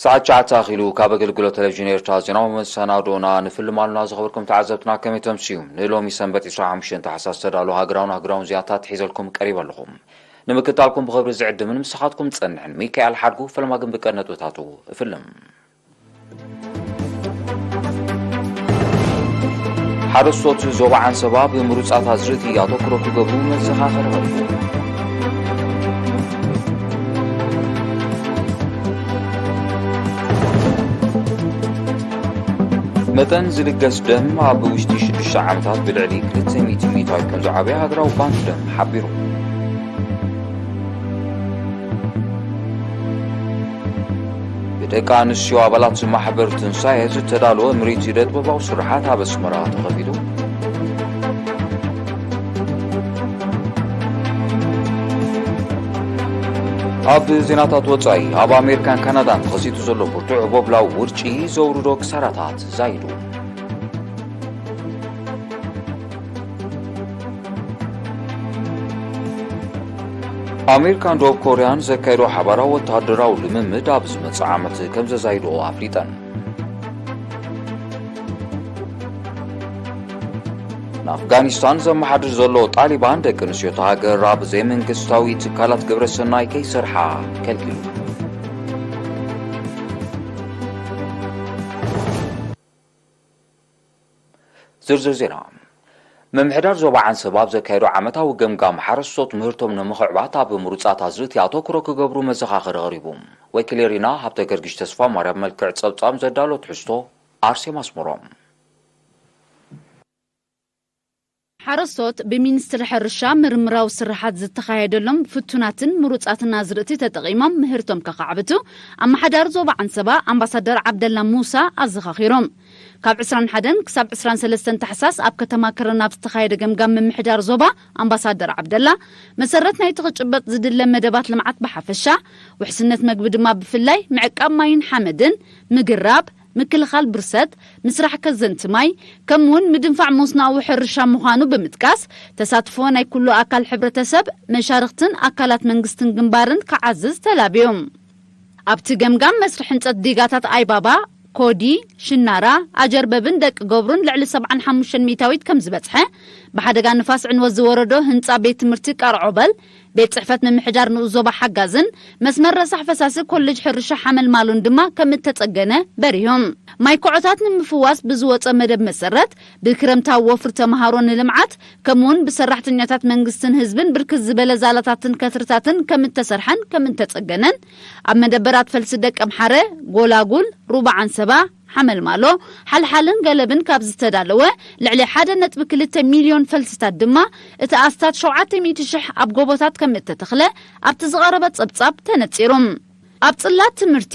ሰዓት ትሽዓተ ኣኺሉ። ካብ ኣገልግሎት ቴሌቪዥን ኤርትራ ዜናዊ መሰናዶና ንፍልም ኣሉና። ዝኸበርኩም ተዓዘብትና ከመይ ተምስዩ? ንሎሚ ሰንበት ዕስራን ሓሙሽተን ታሕሳስ ዝተዳለዉ ሃገራውን ኣህጉራውን ዜናታት ሒዘልኩም ቀሪበ ኣለኹ። ንምክትታልኩም ብኽብሪ ዝዕድምን ምሳኻትኩም ዝጸንሕን ሚካኤል ሓድጉ። ፈለማ ግን ብቀንዲ ነጥብታቱ እፍልም። ሓረስቶት ዞባ ዓንሰባ ብምሩጻት ኣዝርእቲ ኣተኩሮ ክገብሩ መዘኻኸሪ ቀሪቡ። መጠን ዝልገስ ደም ኣብ ውሽጢ ሽዱሽተ ዓመታት ብልዕሊ ክልተ ሚእቲ ሚእታዊት ከም ዝዓበየ ሃገራዊ ባንክ ደም ሓቢሩ። ብደቂ ኣንስትዮ ኣባላት ማሕበር ትንሳኤ ዝተዳለወ ምርኢት ኢደ ጥበባዊ ስርሓት ኣብ ኣስመራ ተኸፊቱ። ኣብ ዜናታት ወጻኢ፣ ኣብ ኣሜሪካን ካናዳን ተኸሲቱ ዘሎ ብርቱዕ ቦብላዊ ውርጪ ዘውርዶ ክሳራታት ዛይዱ። ኣሜሪካን ደቡብ ኮርያን ዘካየዶ ሓባራዊ ወተሃደራዊ ልምምድ ኣብ ዝመጽእ ዓመት ከም ዘዛይድኦ ኣፍሊጠን። ንኣፍጋኒስታን ዘመሓድር ዘሎ ጣሊባን፣ ደቂ ኣንስትዮ እታ ሃገር ኣብ ዘይመንግስታዊ ትካላት ግብረ ሰናይ ከይሰርሓ ከልኪሉ። ዝርዝር ዜና። ምምሕዳር ዞባ ዓንሰባ ኣብ ዘካየዶ ዓመታዊ ገምጋም፣ ሓረስቶት ምህርቶም ንምኽዕባት ኣብ ምሩጻት ኣዝርእቲ ኣተኩሮ ክገብሩ መዘኻኸሪ ኣቕሪቡ። ወኪል ኤሪና ሃብተ ገርግሽ ተስፋ ማርያም መልክዕ ጸብጻብ ዘዳሎ ትሕዝቶ ኣርሴማ ኣስመሮም። ሓረስቶት ብሚኒስትሪ ሕርሻ ምርምራዊ ስራሓት ዝተኻየደሎም ፍቱናትን ምሩጻትን ኣዝርእቲ ተጠቒሞም ምህርቶም ከኻዕብቱ ኣመሓዳሪ ዞባ ዓንሰባ ኣምባሳደር ዓብደላ ሙሳ ኣዘኻኺሮም። ካብ ዕስራን ሓደን ክሳብ ዕስራን ሰለስተን ታሕሳስ ኣብ ከተማ ከረን ኣብ ዝተኻየደ ገምጋም ምምሕዳር ዞባ ኣምባሳደር ዓብደላ፣ መሰረት ናይቲ ክጭበጥ ዝድለ መደባት ልምዓት ብሓፈሻ፣ ውሕስነት መግቢ ድማ ብፍላይ፣ ምዕቃብ ማይን ሓመድን፣ ምግራብ፣ ምክልኻል ብርሰት፣ ምስራሕ ከዘንቲ ማይ፣ ከምኡ እውን ምድንፋዕ መስኖኣዊ ሕርሻ ምዃኑ ብምጥቃስ፣ ተሳትፎ ናይ ኩሉ ኣካል ሕብረተሰብ፣ መሻርኽትን ኣካላት መንግስትን ግንባርን ክዓዝዝ ተላብዮም። ኣብቲ ገምጋም መስርሕ ህንጸት ዲጋታት ኣይባባ፣ ኮዲ፣ ሽናራ፣ ኣጀርበብን ደቂ ገብሩን ልዕሊ ሰብዓን ሓሙሽተን ሚእታዊት ከም ዝበጽሐ፣ ብሓደጋ ንፋስ ዕንወት ዝወረዶ ህንጻ ቤት ትምህርቲ ቀርዖበል፣ ቤት ጽሕፈት ምምሕዳር ንኡስ ዞባ ሓጋዝን መስመር ረሳሕ ፈሳሲ ኮሌጅ ሕርሻ ሓመልማሎን ድማ ከም እተጸገነ በሪሆም። ማይ ኮዖታት ንምፍዋስ ብዝወጸ መደብ መሰረት፣ ብክረምታዊ ወፍሪ ተመሃሮ ንልምዓት፣ ከምኡውን ብሰራሕተኛታት መንግስትን ህዝብን ብርክት ዝበለ ዛላታትን ከትርታትን ከም እተሰርሐን ከም እተጸገነን፣ ኣብ መደበራት ፈልሲ ደቀምሓረ፣ ጎላጉል፣ ሩባ ዓንሰባ፣ ሓመልማሎ፣ ሓልሓልን ገለብን ካብ ዝተዳለወ ልዕሊ ሓደ ነጥቢ ክልተ ሚልዮን ፈልስታት ድማ፣ እቲ ኣስታት ሸውዓተ ሚእቲ ሽሕ ኣብ ጎቦታት ከም እተተኽለ ኣብቲ ዝቐረበ ጸብጻብ ተነጺሩ። ኣብ ጽላት ትምህርቲ፣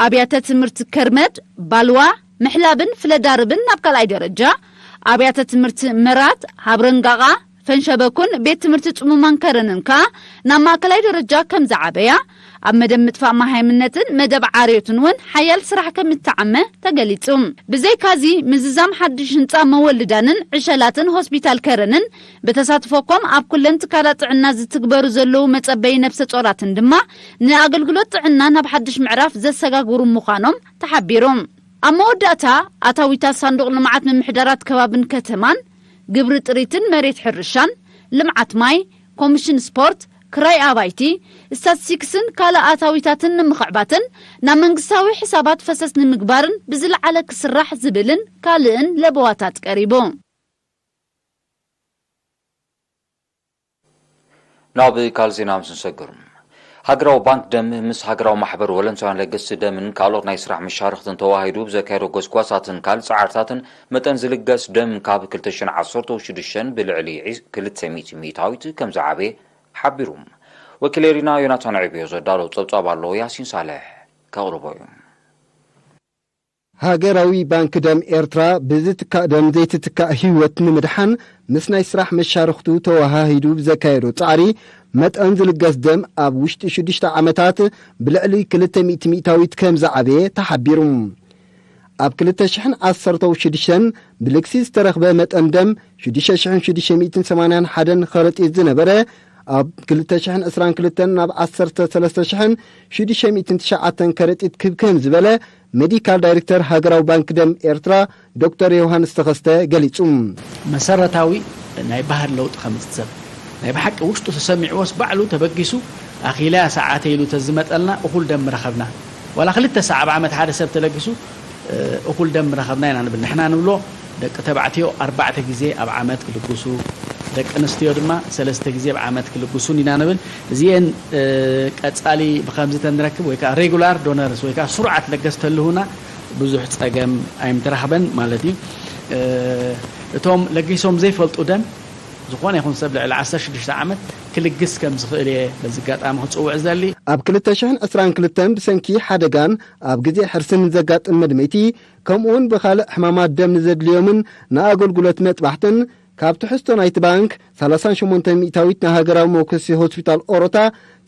ኣብያተ ትምህርቲ ከርመድ፣ ባልዋ፣ ምሕላብን ፍለዳርብን ናብ ካልኣይ ደረጃ፣ ኣብያተ ትምህርቲ መራት፣ ሃብረንጋቓ፣ ፈንሸበኩን ቤት ትምህርቲ ጽሙማን ከረንን ከኣ ናብ ማእከላይ ደረጃ ከም ዝዓበያ፣ ኣብ መደብ ምጥፋእ መሃይምነትን መደብ ዓርዮትን እውን ሓያል ስራሕ ከም እተዓመ ተገሊጹ። ብዘይካዚ፣ ምዝዛም ሓድሽ ህንጻ መወልዳንን ዕሸላትን ሆስፒታል ከረንን ብተሳትፎ ኮም ኣብ ኩለን ትካላት ጥዕና ዝትግበሩ ዘለዉ መጸበዪ ነብሰ ጾራትን ድማ ንኣገልግሎት ጥዕና ናብ ሓድሽ ምዕራፍ ዘሰጋግሩ ምዃኖም ተሓቢሩ። ኣብ መወዳእታ፣ ኣታዊታት ሳንዱቕ ልምዓት ምምሕዳራት ከባብን ከተማን፣ ግብሪ ጥሪትን መሬት ሕርሻን፣ ልምዓት ማይ፣ ኮሚሽን ስፖርት፣ ክራይ ኣባይቲ፣ ስታትስቲክስን ካልእ ኣታዊታትን ንምኽዕባትን ናብ መንግስታዊ ሕሳባት ፈሰስ ንምግባርን ብዝለዓለ ክስራሕ ዝብልን ካልእን ለበዋታት ቀሪቡ። ናብ ካልእ ዜና ምስ ንሰግር፣ ሃገራዊ ባንክ ደም ምስ ሃገራዊ ማሕበር ወለንታውያን ለገስቲ ደምን ካልኦት ናይ ስራሕ መሻርኽትን ተዋሂዱ ብዘካየዶ ጎስጓሳትን ካልእ ጻዕርታትን፣ መጠን ዝልገስ ደም ካብ ክልተ ሽሕን ዓሰርተ ሽዱሽተን ብልዕሊ ክልተ ሚእቲ ሚእታዊት ከም ዝዓበየ ሓቢሩ። ወኪል ኤሪና ዮናታን ዕብዮ ዘዳሎ ጸብጻብ ኣሎ፣ ያሲን ሳልሕ ከቕርቦ እዩ። ሃገራዊ ባንክ ደም ኤርትራ ብዝትካእ ደም ዘይትትካእ ህይወት ንምድሓን ምስ ናይ ስራሕ መሻርኽቱ ተወሃሂዱ ብዘካየዶ ጻዕሪ፣ መጠን ዝልገስ ደም ኣብ ውሽጢ ሽዱሽተ ዓመታት ብልዕሊ ክልተ ሚእቲ ሚእታዊት ከም ዝዓበየ ተሓቢሩ። ኣብ ክልተ ሽሕን ዓሰርተ ሽዱሽተን ብልግሲ ዝተረኽበ መጠን ደም ሽዱሽተ ሽሕን ሽዱሽተ ሚእትን ሰማንያን ሓደን ከረጢት ዝነበረ፣ ኣብ ክልተ ሽሕን ዕስራን ክልተን ናብ ዓሰርተ ሰለስተ ሽሕን ሽዱሽተ ሚእትን ትሽዓተን ከረጢት ክብ ከም ዝበለ ሜዲካል ዳይሬክተር ሃገራዊ ባንክ ደም ኤርትራ ዶክተር ዮሃንስ ተኸስተ ገሊጹ። መሰረታዊ ናይ ባህል ለውጢ ከምጽእ ሰብ ናይ ብሓቂ ውሽጡ ተሰሚዕዎስ ባዕሉ ተበጊሱ ኣኺለያ ሰዓተ ኢሉ ተዝመጠልና እኹል ደም ምረኸብና። ዋላ ክልተ ሰዓ ኣብ ዓመት ሓደ ሰብ ተለጊሱ እኹል ደም ምረኸብና ኢና ንብል። ንሕና ንብሎ ደቂ ተባዕትዮ ኣርባዕተ ግዜ ኣብ ዓመት ክልግሱ፣ ደቂ ኣንስትዮ ድማ ሰለስተ ግዜ ኣብ ዓመት ክልግሱን ኢና ንብል። እዚኤን ቀጻሊ ብኸምዚ ተንረክብ ወይ ከዓ ሬጉላር ዶነርስ ወይ ከዓ ስሩዓት ለገስ ተልሁና ብዙሕ ጸገም ኣይምተራኽበን ማለት እዩ። እቶም ለጊሶም ዘይፈልጡ ደም ዝኾነ ይኹን ሰብ ልዕሊ ዓሰርተ ሽዱሽተ ዓመት ክልግስ ከም ዝኽእል እየ በዚ ኣጋጣሚ ክጽውዕ ዝደሊ። ኣብ ክልተ ሽሕን ዕስራን ክልተን ብሰንኪ ሓደጋን ኣብ ግዜ ሕርስን ንዘጋጥም መድመይቲ ከምኡውን ብኻልእ ሕማማት ደም ንዘድልዮምን ንኣገልግሎት መጥባሕትን ካብ ትሕዝቶ ናይቲ ባንክ ሰላሳን ሸሞንተን ሚእታዊት ንሃገራዊ መወከሲ ሆስፒታል ኦሮታ፣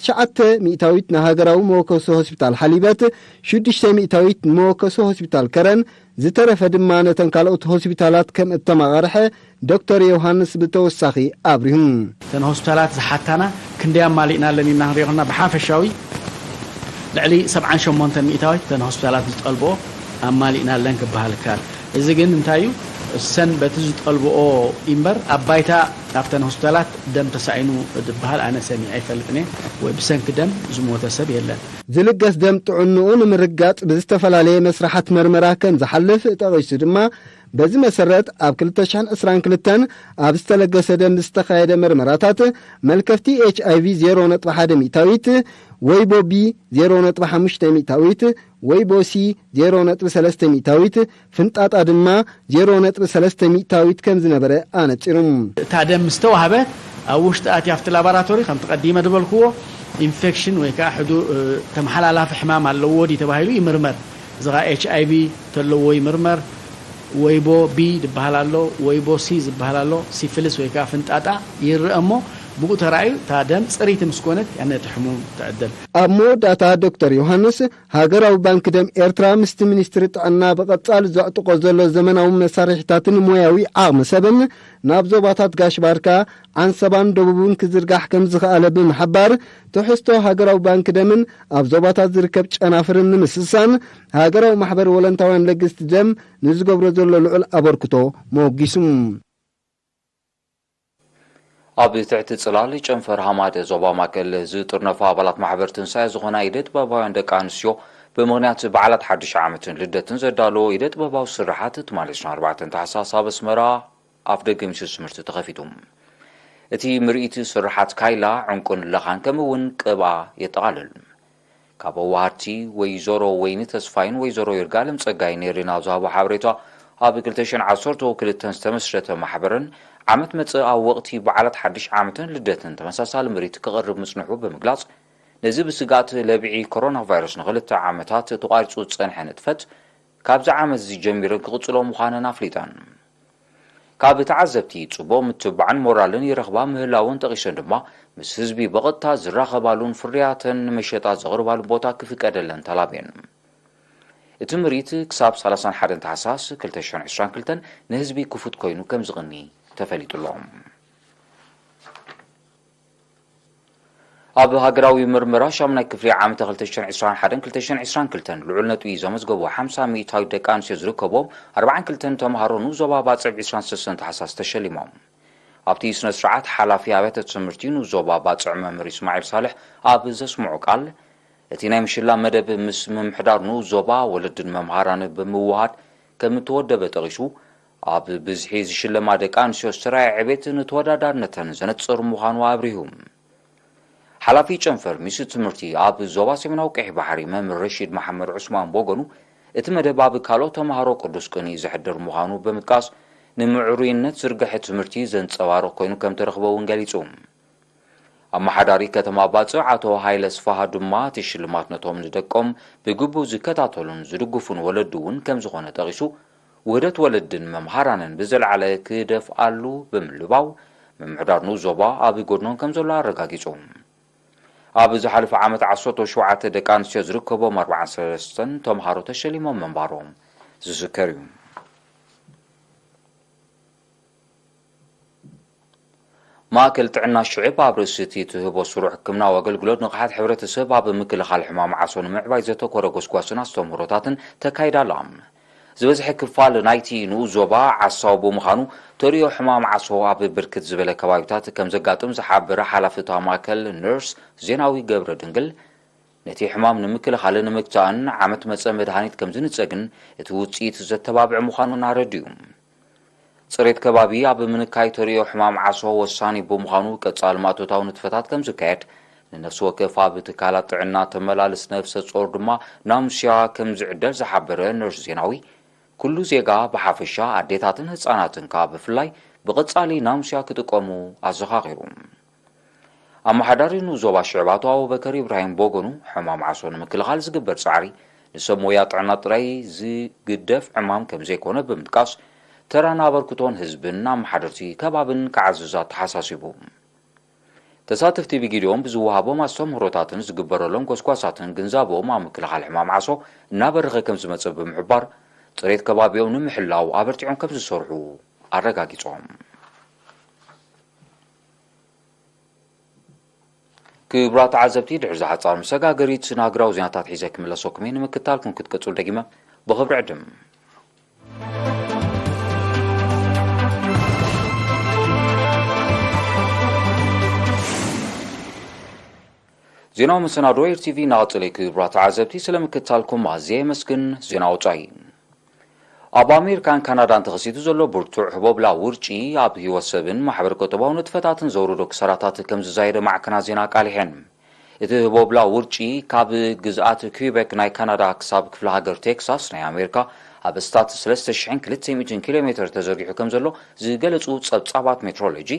ትሽዓተ ሚእታዊት ንሃገራዊ መወከሲ ሆስፒታል ሓሊበት፣ ሽዱሽተ ሚእታዊት ንመወከሲ ሆስፒታል ከረን፣ ዝተረፈ ድማ ነተን ካልኦት ሆስፒታላት ከም እተማቐርሐ ዶክተር ዮሃንስ ብተወሳኺ ኣብሪሁ። እተን ሆስፒታላት ዝሓታና ክንደይ ኣማሊእናለን ኢልና ክንሪኦ ከለና ብሓፈሻዊ ልዕሊ ሰብዓን ሸሞንተን ሚእታዊት እተን ሆስፒታላት ዝጠልብኦ ኣማሊእናለን ክበሃል ይከኣል። እዚ ግን እንታይ እዩ? እሰን በቲ ዝጠልብኦ እምበር ኣብ ባይታ ኣብተን ሆስፒታላት ደም ተሳኢኑ ዝበሃል ኣነ ሰሚዐ ኣይፈልጥን እየ፣ ወይ ብሰንኪ ደም ዝሞተ ሰብ የለን። ዝልገስ ደም ጥዕንኡ ንምርጋጽ ብዝተፈላለየ መስርሓት መርመራ ከም ዝሓልፍ ጠቒሱ ድማ፣ በዚ መሰረት ኣብ ክልተ ሽሕን ዕስራን ክልተን ኣብ ዝተለገሰ ደም ዝተኻየደ መርመራታት መልከፍቲ ኤች ኣይ ቪ ዜሮ ነጥቢ ሓደ ሚእታዊት፣ ወይቦ ቢ ዜሮ ነጥቢ ሓሙሽተ ሚእታዊት፣ ወይቦ ሲ ዜሮ ነጥቢ ሰለስተ ሚእታዊት፣ ፍንጣጣ ድማ ዜሮ ነጥቢ ሰለስተ ሚእታዊት ከም ዝነበረ ኣነጺሩ። እታ ደም ምስ ተዋህበ ኣብ ውሽጢ ኣትያ ኣብቲ ላቦራቶሪ ከምቲ ቀዲመ ዝበልክዎ ኢንፌክሽን ወይ ከዓ ሕዱር ተመሓላላፊ ሕማም ኣለዎ ድዩ ተባሂሉ ይምርመር። እዚ ከዓ ኤች ኣይ ቪ ተለዎ ይምርመር። ወይቦ ቢ ዝበሃል ኣሎ፣ ወይቦ ሲ ዝበሃል ኣሎ፣ ሲፊልስ ወይ ከዓ ፍንጣጣ ይረአ እሞ ብኡ ተራእዩ እታ ደም ፅርይቲ ምስ ኮነት ያነ እቲ ሕሙም ትዕደል። ኣብ መወዳእታ ዶክተር ዮሃንስ ሃገራዊ ባንክ ደም ኤርትራ ምስቲ ሚኒስትሪ ጥዕና ብቐጻሊ ዘዕጥቆ ዘሎ ዘመናዊ መሳርሒታትን ሞያዊ ዓቕሚ ሰብን ናብ ዞባታት ጋሽ ባርካ፣ ዓንሰባን ደቡብን ክዝርጋሕ ከም ዝኸኣለ ብምሕባር፣ ትሕዝቶ ሃገራዊ ባንክ ደምን ኣብ ዞባታት ዝርከብ ጨናፍርን ንምስሳን ሃገራዊ ማሕበር ወለንታውያን ለግስቲ ደም ንዝገብሮ ዘሎ ልዑል ኣበርክቶ መወጊሱ። ኣብ ትሕቲ ጽላል ጨንፈር ሃማደ ዞባ ማእከል ዝጥርነፋ ኣባላት ማሕበር ትንሳኤ ዝኾና ኢደ ጥበባውያን ደቂ ኣንስትዮ ብምኽንያት በዓላት ሓድሽ ዓመትን ልደትን ዘዳለዎ ኢደ ጥበባዊ ስርሓት ትማሊ ዕስራን ኣርባዕተን ታሕሳስ ኣብ ኣስመራ ኣፍ ደገ ሚኒስትሪ ትምህርቲ ተኸፊቱ። እቲ ምርኢት ስርሓት ካይላ፣ ዕንቁን ለኻን ከምኡ እውን ቅብኣ የጠቓልል። ካብ ኣዋሃድቲ ወይዘሮ ወይኒ ተስፋይን ወይዘሮ ይርጋለም ጸጋይን ኔሪን ኣብ ዝሃቦ ሓበሬታ፣ ኣብ ክልተ ሽሕን ዓሰርተ ክልተን ዝተመስረተ ማሕበርን ዓመት መጽእ ኣብ ወቕቲ በዓላት ሓድሽ ዓመትን ልደትን ተመሳሳሊ ምርኢት ክቕርብ ምጽንሑ ብምግላጽ፣ ነዚ ብስግኣት ለብዒ ኮሮና ቫይረስ ንኽልተ ዓመታት ተቋሪጹ ዝጸንሐ ንጥፈት ካብዚ ዓመት እዚ ጀሚረን ክቕጽሎ ምዃነን ኣፍሊጠን። ካብ ተዓዘብቲ ጽቡቕ ምትብባዕን ሞራልን ይረኽባ ምህላወን ጠቒሰን ድማ፣ ምስ ህዝቢ ብቐጥታ ዝራኸባሉን ፍርያተን ንመሸጣ ዘቕርባሉ ቦታ ክፍቀደለን ተላብየን። እቲ ምርኢት ክሳብ ሰላሳን ሓደን ታሕሳስ ክልተ ሽሕን ዕስራን ክልተን ንህዝቢ ክፉት ኮይኑ ከም ዝቕኒ ተፈሊጡ ኣሎ። ኣብ ሃገራዊ ምርመራ ሻሙናይ ክፍሊ ዓመተ ክልተ ሽሕን ዕስራን ሓደን ክልተ ሽሕን ዕስራን ክልተን ልዑል ነጥቢ ዘመዝገቡ ሓምሳ ሚእታዊት ደቂ ኣንስትዮ ዝርከብዎም ኣርባዓን ክልተን ተምሃሮ ንኡስ ዞባ ባጽዕ ብ ዕስራን ሰለስተን ታሕሳስ ተሸሊሞም። ኣብቲ ስነ ስርዓት ሓላፊ ኣብያተ ትምህርቲ ንኡስ ዞባ ባጽዕ መምህር እስማዒል ሳልሕ ኣብ ዘስምዖ ቃል፣ እቲ ናይ ምሽላም መደብ ምስ ምምሕዳር ንኡስ ዞባ ወለድን መምሃራን ብምውሃድ ከም እተወደበ ጠቒሱ፣ ኣብ ብዝሒ ዝሽለማ ደቂ ኣንስትዮ ዝተራእየ ዕቤት ንተወዳዳርነተን ዘነጽር ምዃኑ ኣብሪሁ። ሓላፊ ጨንፈር ሚኒስትሪ ትምህርቲ ኣብ ዞባ ሰሜናዊ ቀይሕ ባሕሪ መምህር ረሺድ መሓመድ ዑስማን ብወገኑ፣ እቲ መደብ ኣብ ካልኦት ተምሃሮ ቅዱስ ቅንኢ ዘሕድር ምዃኑ ብምጥቃስ፣ ንምዕሩይነት ዝርግሐ ትምህርቲ ዘንጸባርቕ ኮይኑ ከም ተረኽቦ እውን ገሊጹ። ኣመሓዳሪ ከተማ ባጽዕ ኣቶ ሃይለ ስፍሃ ድማ፣ እቲ ሽልማት ነቶም ንደቆም ብግቡእ ዝከታተሉን ዝድግፉን ወለዲ እውን ከም ዝኾነ ጠቒሱ፣ ውህደት ወለድን መምሃራንን ብዝለዓለ ክደፍኣሉ ብምልባው፣ ምምሕዳር ንኡስ ዞባ ኣብ ጎድኖም ከም ዘሎ ኣረጋጊጹ። ኣብ ዝሓለፈ ዓመት ዓሰርተ ሸውዓተ ደቂ ኣንስትዮ ዝርከቦም ኣርባዓን ሰለስተን ተምሃሮ ተሸሊሞም ምንባሮም ዝዝከር እዩ። ማእከል ጥዕና ሽዕብ ኣብ ርእሲ እቲ ትህቦ ስሩዕ ሕክምናዊ ኣገልግሎት ንቕሓት ሕብረተሰብ ኣብ ምክልኻል ሕማም ዓሶ ንምዕባይ ዘተኮረ ጎስጓስን ኣስተምህሮታትን ተካይዳ ኣላ። ዝበዝሐ ክፋል ናይቲ ንኡስ ዞባ ዓሳዊ ብምዃኑ፣ ተርእዮ ሕማም ዓሶ ኣብ ብርክት ዝበለ ከባቢታት ከም ዘጋጥም ዝሓበረ ሓላፊ እታ ማእከል ነርስ ዜናዊ ገብረ ድንግል፣ ነቲ ሕማም ንምክልኻልን ንምግታእን ዓመት መጸ መድሃኒት ከም ዝንጸግን እቲ ውጽኢት ዘተባብዕ ምዃኑን ኣረዲኡ። ጽሬት ከባቢ ኣብ ምንካይ ተርእዮ ሕማም ዓሶ ወሳኒ ብምዃኑ፣ ቀጻሊ ማእቶታዊ ንጥፈታት ከም ዝካየድ፣ ንነፍሲ ወከፍ ኣብ ትካላት ጥዕና ተመላልስ ነፍሰ ጾር ድማ ናሙስያ ከም ዝዕደል ዝሓበረ ነርስ ዜናዊ፣ ኩሉ ዜጋ ብሓፈሻ፣ ኣዴታትን ህጻናትን ከኣ ብፍላይ፣ ብቐጻሊ ናሙስያ ክጥቀሙ ኣዘኻኺሩ። ኣመሓዳሪ ንኡስ ዞባ ሽዕብ ኣቶ ኣቡበከር ኢብራሂም ብወገኑ፣ ሕማም ዓሶ ንምክልኻል ዝግበር ጻዕሪ ንሰብ ሞያ ጥዕና ጥራይ ዝግደፍ ዕማም ከም ዘይኮነ ብምጥቃስ፣ ተራን ኣበርክቶን ህዝብን ኣመሓደርቲ ከባብን ክዓዝዝ ኣተሓሳሲቡ። ተሳተፍቲ ብጊዲኦም ብዝወሃቦም ኣስተምህሮታትን ዝግበረሎም ጎስጓሳትን ግንዛቦም ኣብ ምክልኻል ሕማም ዓሶ እናበረኸ ከም ዝመጸ ብምሕባር፣ ጽሬት ከባቢኦም ንምሕላው ኣበርቲዖም ከም ዝሰርሑ ኣረጋጊጾም። ክቡራት ተዓዘብቲ፣ ድሕሪ ዝሓጻር መሰጋገሪት ናግራዊ ዜናታት ሒዘ ክምለሰኩም እየ። ንምክትታልኩም ክትቀጽሉ ደጊመ ብኽብሪ ዕድም። ዜናዊ መሰናዶ ኤር ቲቪ እናቐጸለ እዩ። ክቡራት ተዓዘብቲ፣ ስለ ምክትታልኩም ኣዝየ የመስግን። ዜና ወጻኢ። ኣብ ኣሜሪካን ካናዳን ተኸሲቱ ዘሎ ብርቱዕ ህቦብላ ውርጪ፣ ኣብ ህይወት ሰብን ማሕበረ ቁጠባዊ ንጥፈታትን ዘውረዶ ክሳራታት ከም ዝዛየደ ማዕከናት ዜና ኣቃሊሐን። እቲ ህቦብላ ውርጪ፣ ካብ ግዝኣት ኲበክ ናይ ካናዳ ክሳብ ክፍለ ሃገር ቴክሳስ ናይ ኣሜሪካ፣ ኣብ ስታት ሰለስተ ሽሕን ክልተ ሚእትን ኪሎ ሜተር ተዘርጊሑ ከም ዘሎ ዝገለጹ ጸብጻባት ሜትሮሎጂ፣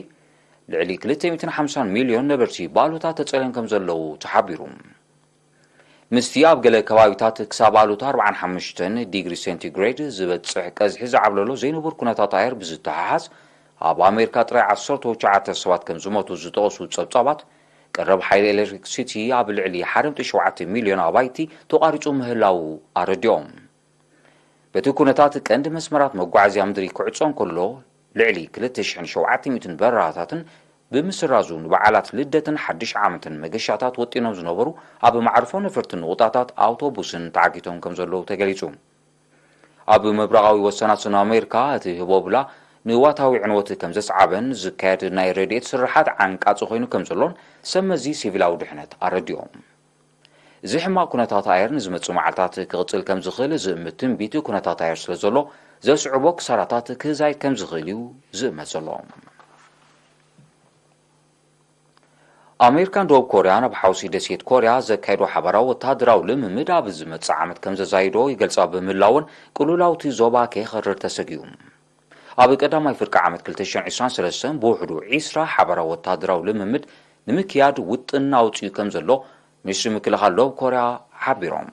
ልዕሊ ክልተ ሚእትን ሓምሳን ሚልዮን ነበርቲ ብኣሉታ ተጸልዮም ከም ዘለዉ ተሓቢሩ። ምስቲ ኣብ ገለ ከባቢታት ክሳብ ኣሉታ ኣርባዓን ሓሙሽተን ዲግሪ ሴንቲግሬድ ዝበጽሕ ቀዝሒ ዝዓብለሎ ዘይንቡር ኩነታት ኣየር ብዝተሓሓዝ፣ ኣብ ኣሜሪካ ጥራይ ዓሰርተ ትሽዓተ ሰባት ከም ዝሞቱ ዝጠቐሱ ጸብጻባት፣ ቀረብ ሓይሊ ኤሌክትሪክሲቲ ኣብ ልዕሊ ሓደ ነጥቢ ሸውዓተ ሚልዮን ኣባይቲ ተቋሪጹ ምህላዉ ኣረዲኦም። በቲ ኩነታት፣ ቀንዲ መስመራት መጓዓዝያ ምድሪ ክዕጾ እንከሎ፣ ልዕሊ ክልተ ሽሕን ሸውዓተ ሚእትን በረራታትን ብምስራዙ፣ ንበዓላት ልደትን ሓድሽ ዓመትን መገሻታት ወጢኖም ዝነበሩ ኣብ መዓርፎ ነፈርትን ንቑጣታት ኣውቶቡስን ተዓጊቶም ከም ዘለዉ ተገሊጹ። ኣብ ምብራቓዊ ወሰናስን ኣሜሪካ፣ እቲ ህቦብላ ንዋታዊ ዕንወት ከም ዘስዓበን ዝካየድ ናይ ረድኤት ስርሓት ዓንቃጺ ኮይኑ ከም ዘሎን ሰብ መዚ ሲቪላዊ ድሕነት ኣረዲኦም። እዚ ሕማቕ ኩነታት ኣየር ንዝመጽእ መዓልታት ክቕጽል ከም ዝኽእል ዝእምት ትንቢት ኩነታት ኣየር ስለ ዘሎ፣ ዘስዕቦ ክሳራታት ክዛይድ ከም ዝኽእል እዩ ዝእመት ዘሎ። ኣሜሪካን ደቡብ ኮርያን ኣብ ሓውሲ ደሴት ኮርያ ዘካየዶ ሓባራዊ ወተሃደራዊ ልምምድ ኣብ ዝመጽእ ዓመት ከም ዘዛይዶ ይገልጻ ብምህላወን፣ ቅልውላው እቲ ዞባ ከይኸርር ተሰጊኡ። ኣብ ቀዳማይ ፍርቂ ዓመት ክልተ ሽሕን ዕስራን ሰለስተን ብውሕዱ ዒስራ ሓባራዊ ወተሃደራዊ ልምምድ ንምክያድ ውጥን ኣውጺኡ ከም ዘሎ ሚኒስትሪ ምክልኻል ደቡብ ኮርያ ሓቢሮም።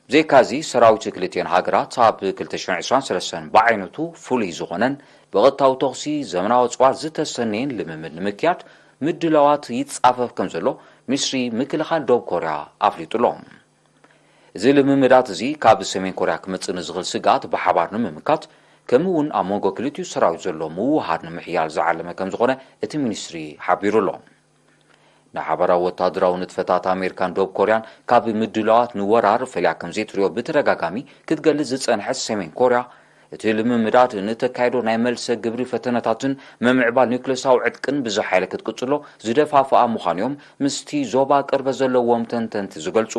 ብዘይካዚ፣ ሰራዊት ክልቲኤን ሃገራት ኣብ ክልተ ሽሕን ዕስራን ሰለስተን ብዓይነቱ ፍሉይ ዝኾነን ብቐጥታዊ ተኹሲ ዘመናዊ ኣጽዋር ዝተሰነየን ልምምድ ንምክያድ ምድላዋት ይጻፈፍ ከም ዘሎ ሚኒስትሪ ምክልኻል ደቡብ ኮርያ ኣፍሊጡ ኣሎ። እዚ ልምምዳት እዚ ካብ ሰሜን ኮርያ ክመጽእ ንዝኽእል ስግኣት ብሓባር ንምምካት፣ ከምኡ እውን ኣብ መንጎ ክልቲኡ ሰራዊት ዘሎ ምውሃድ ንምሕያል ዝዓለመ ከም ዝኾነ እቲ ሚኒስትሪ ሓቢሩ ኣሎ። ንሓባራዊ ወተሃደራዊ ንጥፈታት ኣሜሪካን ደቡብ ኮርያን ካብ ምድላዋት ንወራር ፈልያ ከም ዘይትሪኦ ብተደጋጋሚ ክትገልጽ ዝጸንሐት ሰሜን ኮርያ፣ እቲ ልምምዳት ንተካይዶ ናይ መልሰ ግብሪ ፈተነታትን ምምዕባል ኒውክለሳዊ ዕጥቅን ብዝሓ ኢለ ክትቅጽሎ ዝደፋፍኣ ምዃኑ እዮም ምስቲ ዞባ ቅርበት ዘለዎም ተንተንቲ ዝገልጹ።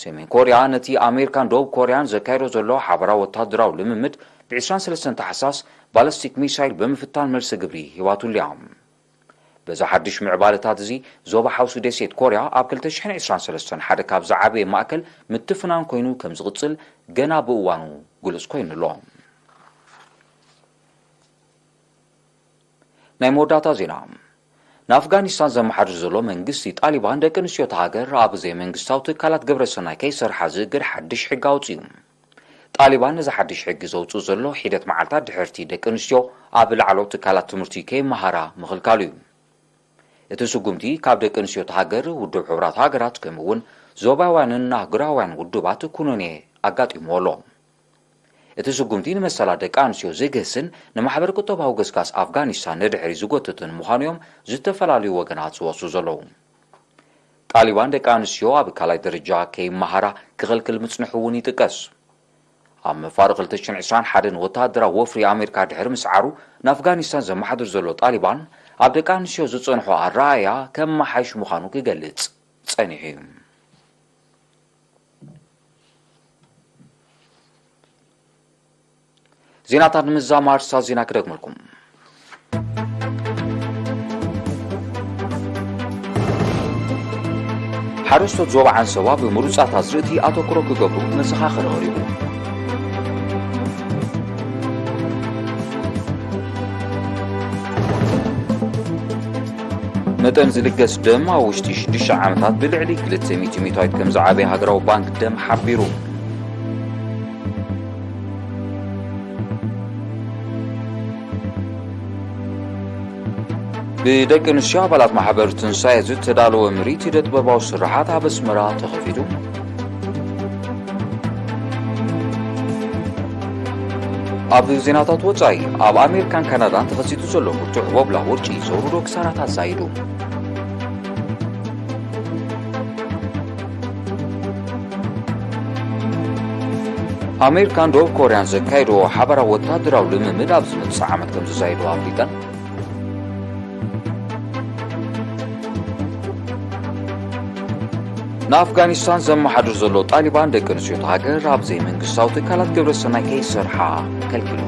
ሰሜን ኮርያ ነቲ ኣሜሪካን ደቡብ ኮርያን ዘካይዶ ዘሎ ሓባራዊ ወተሃደራዊ ልምምድ ብ ዕስራን ሰለስተን ታሕሳስ ባለስቲክ ሚሳይል ብምፍታን መልሲ ግብሪ ሂባትሉ እያ። በዚ ሓድሽ ምዕባለታት እዚ፣ ዞባ ሓውሲ ደሴት ኮርያ ኣብ ክልተ ሽሕን ዕስራን ሰለስተን ሓደ ካብ ዝዓበየ ማእከል ምትፍናን ኮይኑ ከም ዝቕጽል ገና ብእዋኑ ግሉጽ ኮይኑ ኣሎ። ናይ መወዳእታ ዜና። ንኣፍጋኒስታን ዘመሓድር ዘሎ መንግስቲ ጣሊባን፣ ደቂ ኣንስትዮ እታ ሃገር ኣብ ዘይመንግስታዊ ትካላት ግብረ ሰናይ ከይሰርሓ ዝእግድ ሓድሽ ሕጊ ኣውጺኡ። ጣሊባን ነዚ ሓድሽ ሕጊ ዘውጽእ ዘሎ፣ ሒደት መዓልታት ድሕርቲ ደቂ ኣንስትዮ ኣብ ላዕለዎት ትካላት ትምህርቲ ከይመሃራ ምኽልካሉ እዩ። እቲ ስጉምቲ፣ ካብ ደቂ ኣንስትዮ እታ ሃገር፣ ውድብ ሕቡራት ሃገራት፣ ከምኡ እውን ዞባውያንን ኣህጉራውያን ውድባት ኩነኔ ኣጋጢምዎ ኣሎ። እቲ ስጉምቲ ንመሰላት ደቂ ኣንስትዮ ዝግህስን ንማሕበር ቁጠባዊ ገስጋስ ኣፍጋኒስታን ንድሕሪ ዝጎትትን ምዃኑ እዮም ዝተፈላለዩ ወገናት ዝወስዱ ዘለዉ። ጣሊባን ደቂ ኣንስትዮ ኣብ ካልኣይ ደረጃ ከይመሃራ ክኽልክል ምጽንሑ እውን ይጥቀስ። ኣብ መፋርቕ ክልተ ሽሕን ዕስራን ሓደን ወተሃደራዊ ወፍሪ ኣሜሪካ ድሕሪ ምስዓሩ፣ ንኣፍጋኒስታን ዘመሓድር ዘሎ ጣሊባን፣ ኣብ ደቂ ኣንስትዮ ዝጸንሖ ኣረኣእያ ከመሓይሽ ምዃኑ ክገልጽ ጸኒሑ እዩ። ዜናታት ንምዝዛም ኣርእስታት ዜና ክደግመልኩም። ሓረስቶት ዞባ ዓንሰባ ብምሩጻት ኣዝርእቲ ኣተኩሮ ክገብሩ መዘኻኸሪ ቀሪቡ። መጠን ዝልገስ ደም ኣብ ውሽጢ ሽዱሽተ ዓመታት ብልዕሊ ክልተ ሚእቲ ሚእታዊት ከም ዝዓበየ ሃገራዊ ባንክ ደም ሓቢሩ። ብደቂ ኣንስትዮ ኣባላት ማሕበር ትንሳኤ ዝተዳለወ ምርኢት ኢደ ጥበባዊ ስርሓት ኣብ ኣስመራ ተኸፊቱ። ኣብ ዜናታት ወጻኢ፣ ኣብ ኣሜሪካን ካናዳን ተኸሲቱ ዘሎ ብርቱዕ ቦብላ ወርቂ ዘውርዶ ክሳራታት ዛይዱ። ኣሜሪካን ደቡብ ኮርያን ዘካየድዎ ሓባራዊ ወታደራዊ ልምምድ ኣብ ዝመጽእ ዓመት ከም ዝዛይዱ ኣፍሊጠን። ንኣፍጋኒስታን ዘመሓድር ዘሎ ጣሊባን ደቂ ኣንስትዮ እታ ሃገር ኣብ ዘይመንግስታዊ ትካላት ግብረ ሰናይ ከይሰርሓ ከልኪሉ።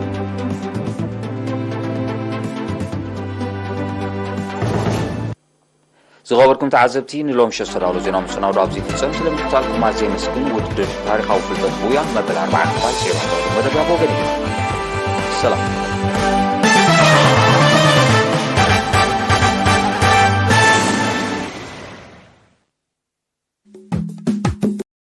ዝኸበርኩም ተዓዘብቲ፣ ንሎሚ ሸሰዳሎ ዜና መሰናዶ ኣብዚ ይፍጸም። ስለ ምክትታልኩም ኣዝየ የመስግን። ውድድር ታሪኻዊ ፍልጠት ብውያን መበል ኣርባዓ ክፋል ዜሮ መደብ ኣብ ወገን እዩ። ሰላም።